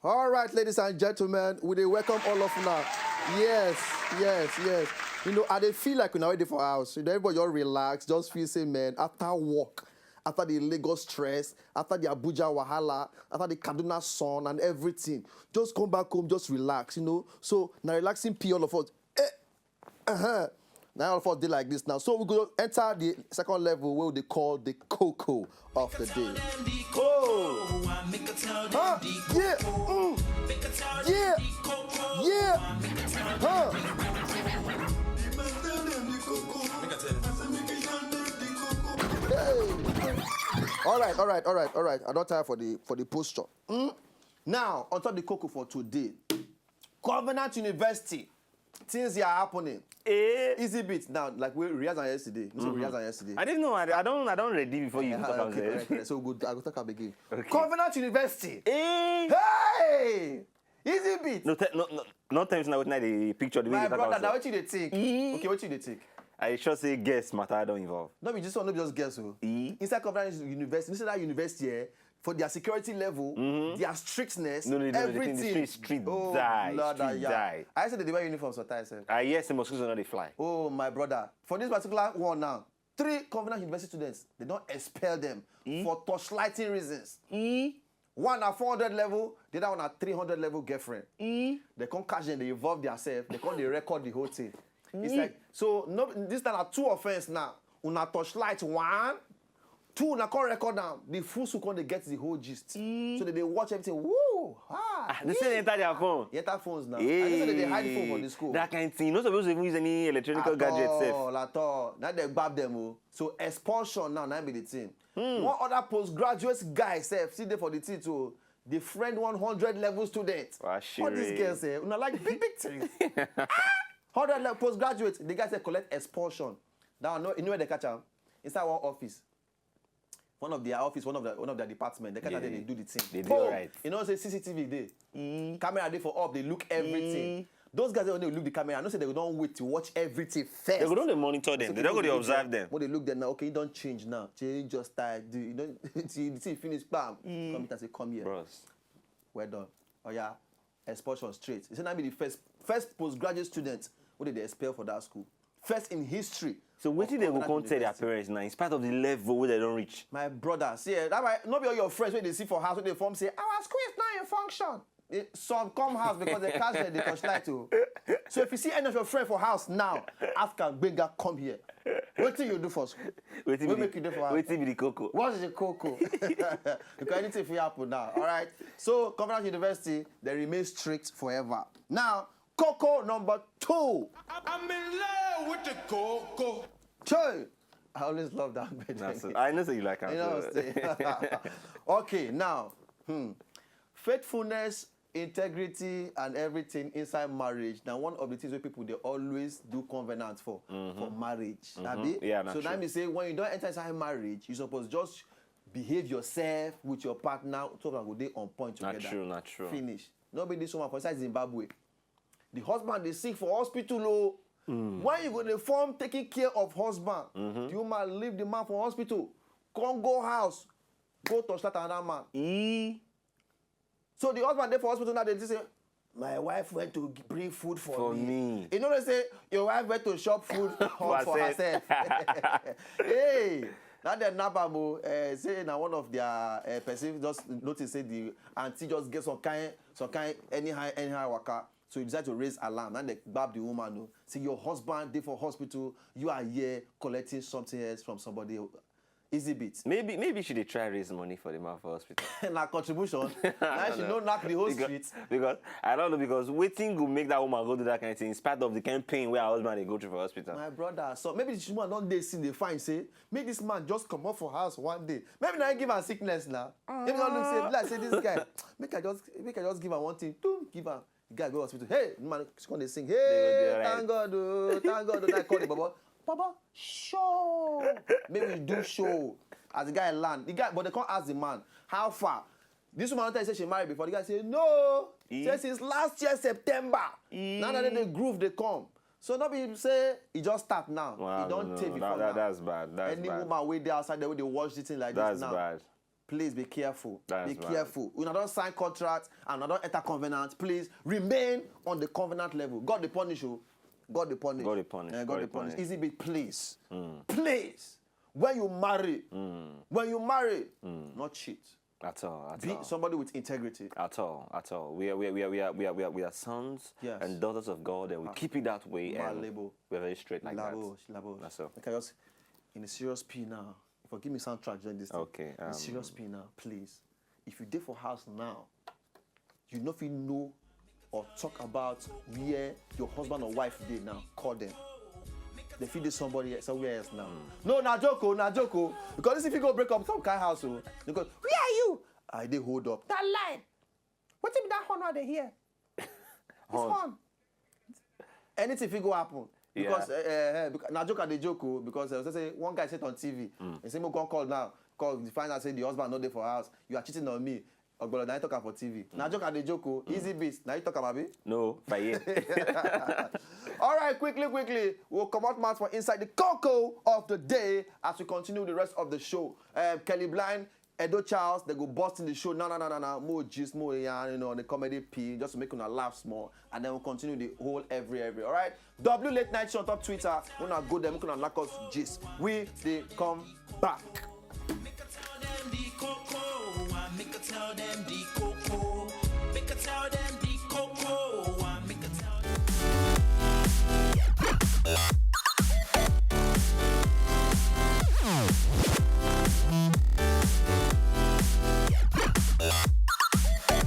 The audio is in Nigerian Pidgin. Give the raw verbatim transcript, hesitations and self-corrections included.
All right, ladies and gentlemen, we dey welcome all of una. Yes, yes, yes. You know, I dey feel like una already for house. You know, everybody just relax, just feel say, man, after work, after the Lagos stress, after the Abuja wahala, after the Kaduna sun and everything, just come back home, just relax, you know. So, na relaxing pee all of us. Eh, uh-huh. Now all of us dey like this now. So we go enter the second level wey we dey call the cocoa of the day. Oh! Huh? Yeah! Mm. Yeah! Yeah! Huh? Hey! All right, all right, all right, all right. I don tire for the for the posture. Mm? Now, on top the cocoa for today, Covenant University, things are happening. Eh? Easy beat now, like we rehearse am yesterday. We say we rehearse am yesterday. I didn't know. I, I don't. I don't ready before you even talk am. Okay, correct, correct. So good. I go talk am again. Okay. Covenant University. Eh? Hey! Easy beat. No, te- no, no, no times now wetin I dey picture the way you dey talk am. My brother, na wetin you dey think? Eh? Okay, wetin you dey think? I sure say guess matter don involve. No be this one, no be just guess o. Eh? Inside Covenant University, inside that university, eh, for their security level, their strictness, no, no, no, the thing, the everything. Street, street die, Lord, street die. I said they wear uniform sometimes, sef. I hear say mosquitoes no dey fly. Oh, my brother. For this particular one now, three Covenant University students, they don expel them for torchlighting reasons. One na four hundred level, the other one na three hundred level girlfriend. They come catch them, they involve themselves, they come dey record the whole thing. It's like, so no, this time na two offense now. Una torchlight one, two una come record am. The full school come dey get the whole gist. So they dey watch everything. Woo! Ah, they say they enter their phone. They enter phones now. I know say they dey hide phone for the school. That kind thing. You no suppose even use any electronic gadget sef. At all, at all. Now they gbab them o. So expulsion now, na be the thing. One other postgraduate guy sef still dey for the thing too. Dey friend one hundred level student. All these girls, eh, una like big, big things. Ah! Hundred level postgraduate, the guy say collect expulsion. That one, no, you know where they catch am? Inside one office. One of their office, one of the, one of their department, they catch am, they do the thing. They do. Boom! Alright. You know say C C T V dey. Camera dey for up, they look everything. Those guys wey dey look the camera, I know say they don wait to watch everything first. They go don dey monitor them. They don go dey observe them. When they look them now, okay, you don change now. Change your style. Do you don see the thing finish? Bam. Come meet and say, "Come here." Bros. Well done. Oh yeah, expulsion straight. He say na be the first first postgraduate student wey they dey expel for that school. First in history. So wetin they go come tell their parents now, in spite of the level wey they don reach? My brother, see, eh, that why no be all your friends wey dey see for house wey dey form say our school is not in function. Eh, some come house because they catch them, they torchlight o. So if you see any of your friend for house now, ask am, "Gbenga, come here. Wetin you do for school? Wetin make you dey for house? Wetin be the cocoa? What's the cocoa?" Because anything fit happen now. All right. So Covenant University, they remain strict forever. Now, cocoa number two. I'm in love with the cocoa. Choi! I always love that. That's it. I know say you like am. You know what I'm saying? Okay, now, hmm. Faithfulness, integrity, and everything inside marriage. Now, one of the things where people, they always do covenant for, for marriage. Abi? Yeah, na true. So that means say when you don enter inside marriage, you suppose just behave yourself with your partner, so that go dey on point together. Na true, na true. Finish. No be this woman for inside Zimbabwe. The husband dey sick for hospital o. Why you go dey form taking care of husband? The woman leave the man for hospital, come go house, go torchlight another man. So the husband dey for hospital now, they say, "My wife went to g- bring food for me." You know they say your wife went to shop food for, for herself. Hey, now they nab am o. Eh, say na one of their, eh, person just notice say the auntie just get some kind, some kind anyhow, anyhow waka. So you decide to raise alarm. Now they gbab the woman o. Say your husband dey for hospital. You are here collecting something else from somebody. Easy beat. Maybe, maybe she dey try raise money for the man for hospital. Na contribution. Now she no knock the whole street. Because I don't know, because wetin go make that woman go do that kind of thing in spite of the kind of pain where her husband dey go through for hospital. My brother, so maybe the woman don dey see the fine say make this man just comot for house one day. Maybe na him give am sickness now. Maybe don look say, like say this guy, make I just, make I just give am one thing. Boom, give am. The guy go hospital. Hey, the man, she come dey sing. Hey, thank God, oh, thank God, oh. I call the baba. "Baba, show. Make we do show." As the guy land, the guy, but they come ask the man, "How far?" This woman tell you say she married before. The guy say, "No." Say since last year September. Now that the groove they come. So not be say he just start now. Wow, he don't take before that, now. That's bad. That's bad. Any woman wey dey outside there wey dey watch this thing like this now. That's bad. Please be careful. That's Be right. careful. Una don sign contract and una don enter covenant. Please remain on the covenant level. God dey punish you. God dey punish. God dey punish. Eh, God God dey dey punish. Punish. Easy beat, please. Please. When you marry, when you marry, not cheat. At all, at Be all. Somebody with integrity. At all, at all. We are, we are, we are, we are, we are, we are, we are sons Yes. and daughters of God, and we keep it that way. And Malebo. We're very straight like Labo, that. Labo. That's all. Like I just in a serious P now. If you give me soundtrack during this thing. Okay, In um, a serious P now, please. If you dey for house now, you no fit know or talk about where your husband or wife dey now. Call them. They fit dey somebody else, somewhere else now. No, na joke, oh, na joke, oh. Because this if you go break up some kind house, oh, they go, "Where are you?" I dey hold up. That line. Wetin be that horn wey I dey hear? It's Horn. Horn. Anything fit go happen. Because Yeah. uh, uh, uh, because na joke I dey joke, oh, because uh, say one guy said on T V, he say make we call now, call the find out say the husband no dey for house. You are cheating on me. Ogbolo, na you talk am for T V. Na joke I dey joke, oh. Easy beats. Na you talk am, abi? No, by here. All right, quickly, quickly, we'll come out mouth for inside the cocoa of the day as we continue the rest of the show. Um, Kelly Blind, Edo Charles, they go bust in the show. No, no, no, no, no. More gist, more yarn, you know, on the comedy P, just to make una laugh small. And then we'll continue the whole every, every. All right? W Late Night Show on top Twitter. When I go there, we can like us gist. We they come back.